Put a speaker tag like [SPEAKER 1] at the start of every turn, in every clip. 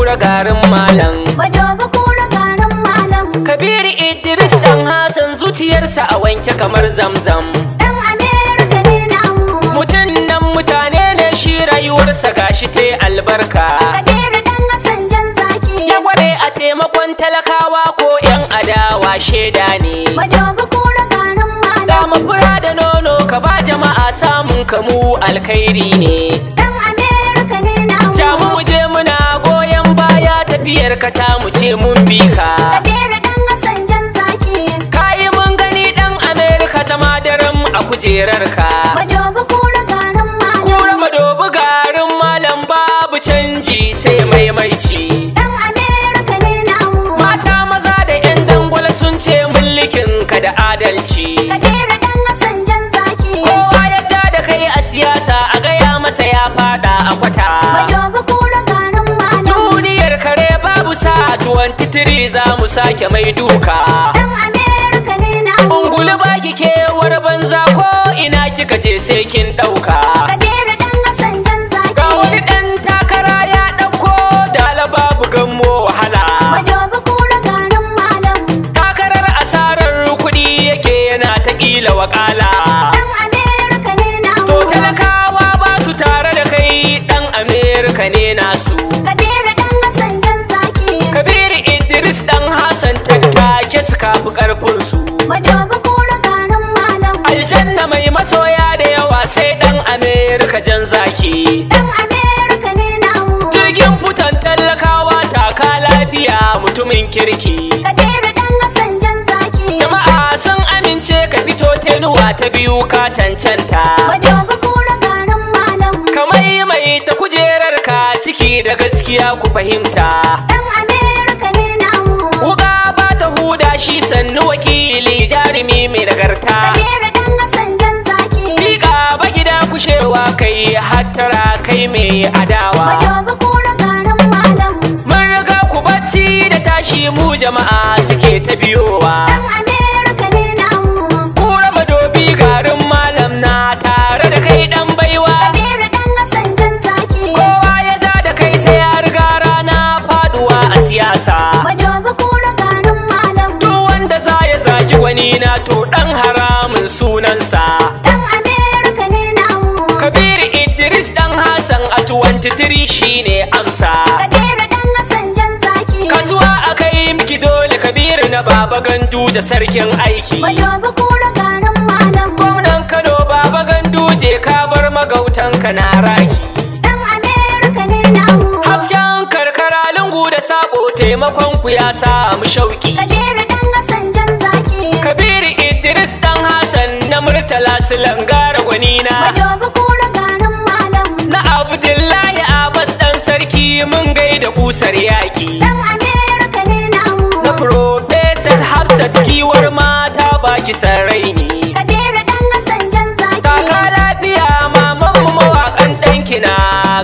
[SPEAKER 1] kura garin malam.
[SPEAKER 2] Madobi kura garin malam.
[SPEAKER 1] Kabiru Idris dan Hassan zuciyarsa a wanke kamar zamzam.
[SPEAKER 2] Dan Amerika ne namu.
[SPEAKER 1] Mutum nan mutane ne shi rayuwarsa gashi te albarka.
[SPEAKER 2] Kabiru dan Hassan jan zaki.
[SPEAKER 1] Ya gware a taimakon talakawa ko 'yan adawa shaida ne.
[SPEAKER 2] Madobi kura garin malam.
[SPEAKER 1] Ga mafura da nono ka ba jama'a samun kamu alkhairi ne.
[SPEAKER 2] Dan Amerika ne namu.
[SPEAKER 1] Jamu mu je muna goyon baya tafiyar ka ta mu ce mun bi ka.
[SPEAKER 2] Kabiru dan Hassan jan zaki.
[SPEAKER 1] Kayi mun gani dan Amerika zama daren a kujerar ka.
[SPEAKER 2] Madobi kura garin malam.
[SPEAKER 1] Kura madobi garin malam babu canji sai maimaici.
[SPEAKER 2] Dan Amerika ne namu.
[SPEAKER 1] Mata maza da 'yan dangwala sun ce mulkin ka da adalci.
[SPEAKER 2] Kabiru dan Hassan jan zaki.
[SPEAKER 1] Kowa ya ja da kai a siyasa a gaya masa ya fada a kwata.
[SPEAKER 2] Madobi kura garin malam.
[SPEAKER 1] Duniyar kare babu sa 23 za mu sake mai duka.
[SPEAKER 2] Dan Amerika ne namu.
[SPEAKER 1] Ungulu baki kewar banza ko ina kika je sai kin ɗauka.
[SPEAKER 2] Kabiru dan Hassan jan zaki.
[SPEAKER 1] Ga wani ɗan takara ya ɗauko dala babu gammo wahala.
[SPEAKER 2] Madobi kura garin malam.
[SPEAKER 1] Takarar asarar kuɗi yake yana ta ƙila wakala.
[SPEAKER 2] Dan Amerika ne namu.
[SPEAKER 1] To talakawa ba su tare da kai ɗan Amerika ne nasu.
[SPEAKER 2] Kabiru dan Hassan jan zaki.
[SPEAKER 1] Kabiru Idris ɗan Hassan tattake su kafi ƙarfinsu.
[SPEAKER 2] Madobi kura garin malam.
[SPEAKER 1] Aljanna mai masoya da yawa sai ɗan Amerika jan zaki.
[SPEAKER 2] Dan Amerika ne namu.
[SPEAKER 1] Jirgin fitan talakawa taka lafiya mutumin kirki.
[SPEAKER 2] Kabiru dan Hassan jan zaki.
[SPEAKER 1] Jama'a sun amince ka fito tenuwa ta biyu ka cancanta.
[SPEAKER 2] Madobi kura garin malam.
[SPEAKER 1] Kamar mai ta kujerar ka ciki da gaskiya ku fahimta.
[SPEAKER 2] Dan Amerika ne namu.
[SPEAKER 1] Wuka ba ta huda shi sannu wakili jarumi mai nagarta.
[SPEAKER 2] Kabiru dan Hassan jan zaki.
[SPEAKER 1] Miƙa ba gida kushewa kai hattara kai mai adawa.
[SPEAKER 2] Madobi kura garin malam.
[SPEAKER 1] Mun riga ku bacci da tashi mu jama'a suke ta biyowa.
[SPEAKER 2] Dan Amerika ne namu.
[SPEAKER 1] Kura madobi garin malam na tare da kai dan baiwa.
[SPEAKER 2] Kabiru dan Hassan jan zaki.
[SPEAKER 1] Kowa ya ja da kai sai ya riga rana faduwa a siyasa.
[SPEAKER 2] Madobi kura garin malam.
[SPEAKER 1] Duk wanda za ya zagi wani na to dan haramun sunansa.
[SPEAKER 2] Dan Amerika ne namu.
[SPEAKER 1] Kabiru Idris dan Hassan a 23 shine amsa.
[SPEAKER 2] Kabiru dan Hassan jan zaki.
[SPEAKER 1] Kasuwa akai miki dole Kabiru na Baba Ganduje sarkin aiki.
[SPEAKER 2] Madobi kura garin malam.
[SPEAKER 1] Gwamnan Kano Baba Ganduje ka bar magautan ka na raki.
[SPEAKER 2] Dan Amerika ne namu.
[SPEAKER 1] Hasken karkara lungu da sako taimakon ku ya samu shauki.
[SPEAKER 2] Kabiru dan Hassan jan zaki.
[SPEAKER 1] Kabiru Idris dan Hassan na Murtala Silangara gwanina.
[SPEAKER 2] Madobi kura garin malam.
[SPEAKER 1] Na Abdullahi Abbas dan sarki mun gaida kusar yaki.
[SPEAKER 2] Dan Amerika ne namu.
[SPEAKER 1] Na Professor Hafsat kiwar mata baki sarai ne.
[SPEAKER 2] Kabiru dan Hassan jan zaki.
[SPEAKER 1] Kaka lafiya maman mu mawakan ɗanki na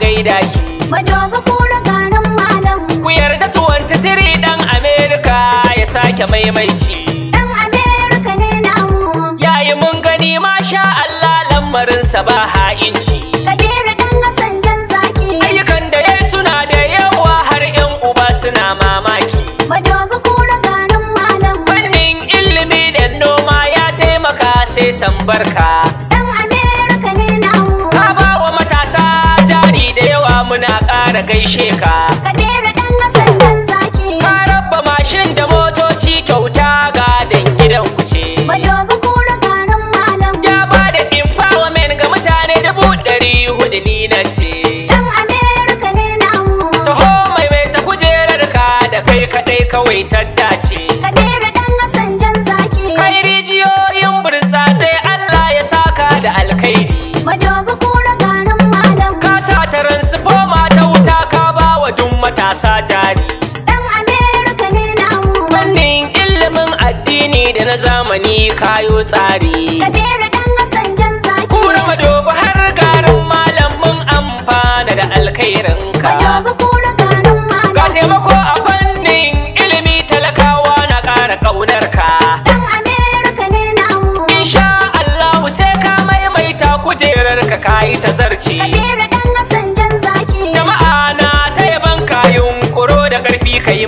[SPEAKER 1] gaida ki.
[SPEAKER 2] Madobi kura garin malam.
[SPEAKER 1] Ku yarda tuwon titiri dan Amerika ya sake maimaici.
[SPEAKER 2] Dan Amerika ne namu.
[SPEAKER 1] Yayi mun gani masha Allah lamarinsa ba ha'inci.
[SPEAKER 2] Kabiru dan Hassan jan zaki.
[SPEAKER 1] Ayyukan da yayi suna da yawa har 'yan uba suna mamaki.
[SPEAKER 2] Madobi kura garin malam.
[SPEAKER 1] Fannin ilimi da noma ya taimaka sai san barka.
[SPEAKER 2] Dan Amerika ne namu.
[SPEAKER 1] Ka ba wa matasa jari da yawa muna ƙara gaishe ka.
[SPEAKER 2] Kabiru dan Hassan jan zaki.
[SPEAKER 1] Ka raba mashin da motoci kyauta ga dan gidan kuce.
[SPEAKER 2] Madobi kura garin malam.
[SPEAKER 1] Ya ba da empowerment ga mutane 400,000 ni na ce.
[SPEAKER 2] Dan Amerika ne namu.
[SPEAKER 1] Taho maimaita kujerar ka da kai kaɗai kawai ta dace.
[SPEAKER 2] Kabiru dan Hassan jan zaki.
[SPEAKER 1] Kai rijiyoyin burtsatse Allah ya saka da alkhairi.
[SPEAKER 2] Madobi kura garin malam.
[SPEAKER 1] Ka sa taransifoma ta wuta ka ba wa duk matasa jari.
[SPEAKER 2] Dan Amerika ne namu.
[SPEAKER 1] Fannin ilimin addini da na zamani kayo tsari.
[SPEAKER 2] Kabiru dan Hassan jan zaki.
[SPEAKER 1] Kura madobi har garin malam mun amfana da alkhairinka.
[SPEAKER 2] Madobi kura garin
[SPEAKER 1] Ga
[SPEAKER 2] malam.
[SPEAKER 1] taimako a fannin ilimi talakawa na ƙara ƙaunarka.
[SPEAKER 2] Dan Amerika ne namu.
[SPEAKER 1] Insha Allahu sai ka maimaita kujerar ka kayi ta zarci.
[SPEAKER 2] Kabiru dan Hassan jan zaki.
[SPEAKER 1] Jama'a na ta yaban kayun kuro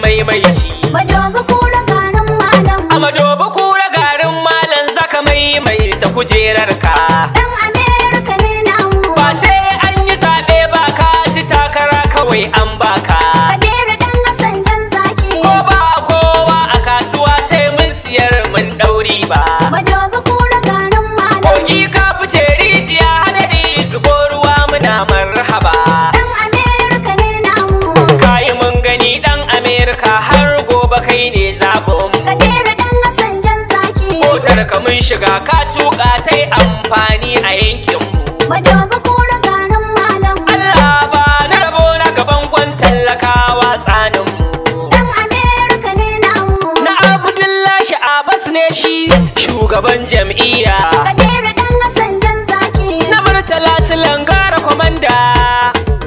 [SPEAKER 1] maimaici.
[SPEAKER 2] Madobi kura garin malam.
[SPEAKER 1] A madobi kura garin malam zaka maimaita kujerarka.
[SPEAKER 2] Dan Amerika ne namu.
[SPEAKER 1] Ba sai an yi zaɓe ba ka ci takara kawai an baka.
[SPEAKER 2] Kabiru dan Hassan jan zaki.
[SPEAKER 1] Ko ba kowa a kasuwa sai mun siyar mun ɗauri ba.
[SPEAKER 2] Madobi kura garin malam.
[SPEAKER 1] Kogi ka fice rijiya hadari zubo ruwa muna marhaba.
[SPEAKER 2] Dan Amerika ne namu.
[SPEAKER 1] Kayi mun gani dan Amerika har gobe kai ne zaɓin mu.
[SPEAKER 2] Kabiru dan Hassan jan zaki.
[SPEAKER 1] Motar ka mun shiga ka tuƙa ta yi amfani a yankin mu.
[SPEAKER 2] Madobi kura garin malam.
[SPEAKER 1] Allah ba na rabo na gaban kwan tallakawa tsanin mu.
[SPEAKER 2] Dan Amerika ne namu.
[SPEAKER 1] Na Abdullahi Abbas ne shi shugaban jam'iyya.
[SPEAKER 2] Kabiru dan Hassan jan zaki.
[SPEAKER 1] Na Murtala Silangara kwamanda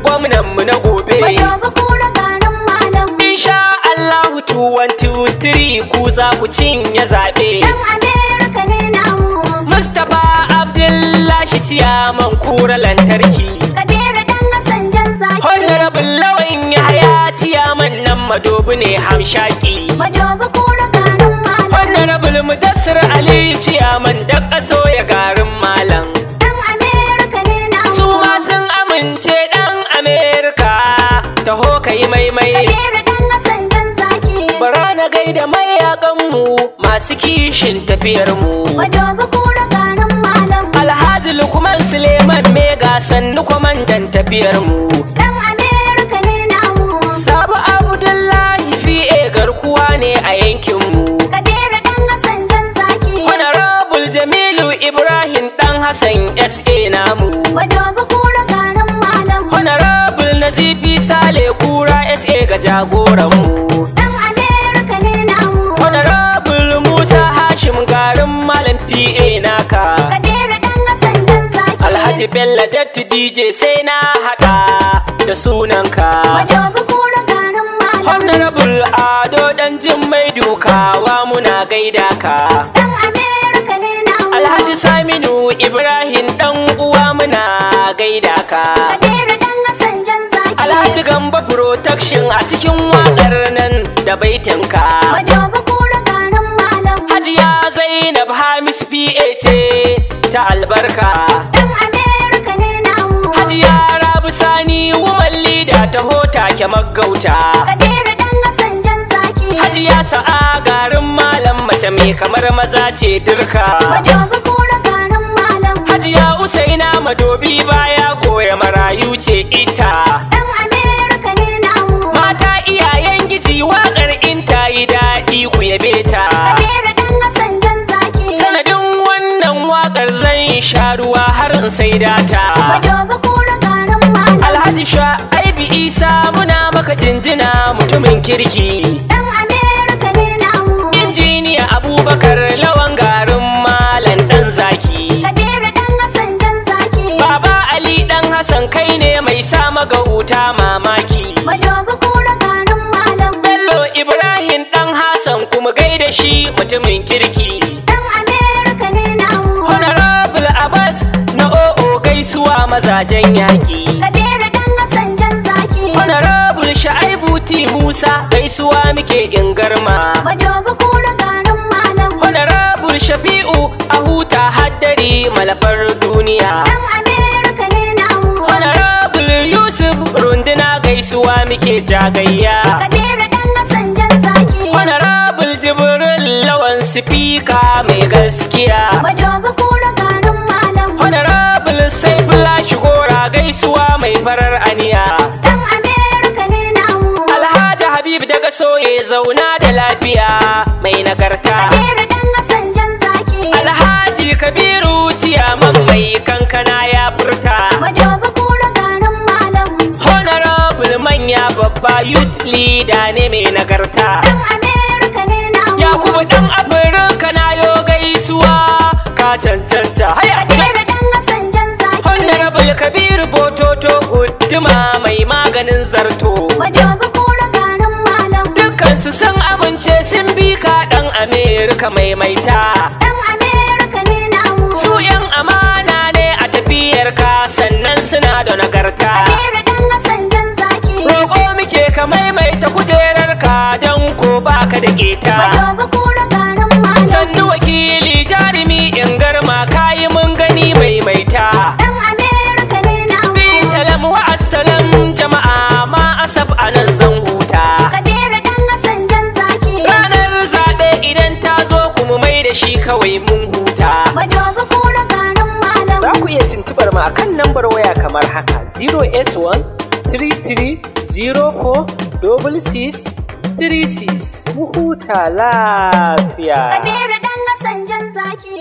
[SPEAKER 1] gwamnan mu na gobe.
[SPEAKER 2] Madobi kura garin malam.
[SPEAKER 1] Insha Allahu 2 1 2 3 ku za ku cinye zaɓe.
[SPEAKER 2] Dan Amerika ne namu.
[SPEAKER 1] Mustapha Abdullahi ciyaman kura lantarki.
[SPEAKER 2] Kabiru dan Hassan jan zaki.
[SPEAKER 1] Honorable Lawan Yahaya ciyaman nan madobi ne hamshaki.
[SPEAKER 2] Madobi kura garin malam.
[SPEAKER 1] Honorable Mudassir Ali ciyaman da kaso ya garin malam.
[SPEAKER 2] Dan Amerika ne namu.
[SPEAKER 1] Su ma sun amince dan Amerika taho kai maimai.
[SPEAKER 2] Kabiru dan Hassan jan zaki.
[SPEAKER 1] Bara na gaida mayakanmu masu kishin tafiyarmu.
[SPEAKER 2] Madobi kura garin malam.
[SPEAKER 1] Alhaji Lukman Suleiman Mega sannu kwamandan tafiyarmu.
[SPEAKER 2] Dan Amerika ne namu.
[SPEAKER 1] Sabu Abdullahi fi'e garkuwa ne a yankinmu.
[SPEAKER 2] Kabiru dan Hassan jan zaki.
[SPEAKER 1] Honorable Jamilu Ibrahim dan Hassan SA namu.
[SPEAKER 2] Madobi kura garin malam.
[SPEAKER 1] Honorable Nazifi Sale Kura SA ga jagoranmu.
[SPEAKER 2] Dan Amerika ne namu.
[SPEAKER 1] Honorable Musa Hashim garin Malam PA naka.
[SPEAKER 2] Kabiru dan Hassan jan zaki.
[SPEAKER 1] Alhaji Bello Datti DJ sai na haɗa da sunanka.
[SPEAKER 2] Madobi kura garin malam.
[SPEAKER 1] Honorable Ado dan Jummai Dukawa muna gaida ka.
[SPEAKER 2] Dan Amerika ne namu.
[SPEAKER 1] Alhaji Saminu Ibrahim dan uwa muna gaida ka.
[SPEAKER 2] Kabiru dan Hassan jan zaki.
[SPEAKER 1] Alhaji Gamba Protection a cikin waƙar nan da baitinka.
[SPEAKER 2] Madobi kura garin malam.
[SPEAKER 1] Hajiya Zainab Hamis PA ce ta albarka.
[SPEAKER 2] Dan Amerika ne namu.
[SPEAKER 1] Hajiya Rabi Sani woman leader ta hota ke magauta.
[SPEAKER 2] Kabiru dan Hassan jan zaki.
[SPEAKER 1] Hajiya Sa'a garin malam mace mai kamar maza ce dirka.
[SPEAKER 2] Madobi kura garin malam.
[SPEAKER 1] Hajiya Usaina Madobi baya goya marayu ce ita.
[SPEAKER 2] Dan Amerika ne namu.
[SPEAKER 1] Mata iyayen giji waƙar in ta yi daɗi ku yabe ta.
[SPEAKER 2] Kabiru dan Hassan jan zaki.
[SPEAKER 1] Sanadin wannan waƙar zan sha ruwa har in sai data.
[SPEAKER 2] Madobi kura garin malam.
[SPEAKER 1] Alhaji Shu'aibu Isa muna maka jinjina mutumin kirki.
[SPEAKER 2] Dan Amerika ne namu.
[SPEAKER 1] Injiniya Abubakar Lawan garin Malam ɗan zaki.
[SPEAKER 2] Kabiru dan Hassan jan zaki.
[SPEAKER 1] Baba Ali ɗan Hassan kai ne mai sa magauta mamaki.
[SPEAKER 2] Madobi kura garin malam.
[SPEAKER 1] Bello Ibrahim ɗan Hassan kuma gaida shi mutumin kirki.
[SPEAKER 2] Dan Amerika ne namu.
[SPEAKER 1] Honorable Abbas na o'o gaisuwa mazajen yaƙi.
[SPEAKER 2] Kabiru dan Hassan jan zaki.
[SPEAKER 1] Honorable Sha'aibu T Musa gaisuwa muke ingarma.
[SPEAKER 2] Madobi kura garin malam.
[SPEAKER 1] Honorable Shafi'u a huta haddari malafar duniya.
[SPEAKER 2] Dan Amerika ne namu.
[SPEAKER 1] Honorable Yusuf runduna gaisuwa muke jagayya.
[SPEAKER 2] Kabiru dan Hassan jan zaki.
[SPEAKER 1] Honorable Jibril Lawan Sifika mai gaskiya.
[SPEAKER 2] Madobi kura garin malam.
[SPEAKER 1] Honorable Saifullah Shigora gaisuwa mai farar aniya.
[SPEAKER 2] Dan Amerika ne namu.
[SPEAKER 1] Alhaji Habib daga soye zauna da lafiya mai nagarta.
[SPEAKER 2] Kabiru dan Hassan jan zaki.
[SPEAKER 1] Alhaji Kabiru ciyaman mai kankana ya furta.
[SPEAKER 2] Madobi kura garin malam.
[SPEAKER 1] Honorable manya babba youth leader ne mai nagarta.
[SPEAKER 2] Dan Amerika ne namu.
[SPEAKER 1] Yakubu dan Afirka na yo gaisuwa ka cancanta. Haya!
[SPEAKER 2] Kabiru dan Hassan jan zaki.
[SPEAKER 1] Honorable Kabiru Bototo guduma mai maganin zarto.
[SPEAKER 2] Madobi kura garin malam.
[SPEAKER 1] Dukkansu sun amince sun bi ka dan Amerika maimaita.
[SPEAKER 2] Dan Amerika ne namu.
[SPEAKER 1] Su 'yan amana ne a tafiyarka sannan suna da nagarta.
[SPEAKER 2] Kabiru dan Hassan jan zaki.
[SPEAKER 1] Roƙo muke ka maimaita kujerarka don baka da keta.
[SPEAKER 2] Madobi kura garin malam.
[SPEAKER 1] Sannu wakili jarumi in garma kayi mun gani maimaita.
[SPEAKER 2] Dan Amerika ne namu.
[SPEAKER 1] Bi salam wa assalam jama'a ma asab anan zan huta.
[SPEAKER 2] Kabiru dan Hassan jan zaki.
[SPEAKER 1] Ranar zaɓe idan ta zo kuma mai da shi kawai mun huta.
[SPEAKER 2] Madobi kura garin malam.
[SPEAKER 1] Za ku iya tuntubar mu akan lambar waya kamar haka 081 33 04 66 36. Mu huta lafiya.
[SPEAKER 2] Kabiru dan Hassan jan zaki.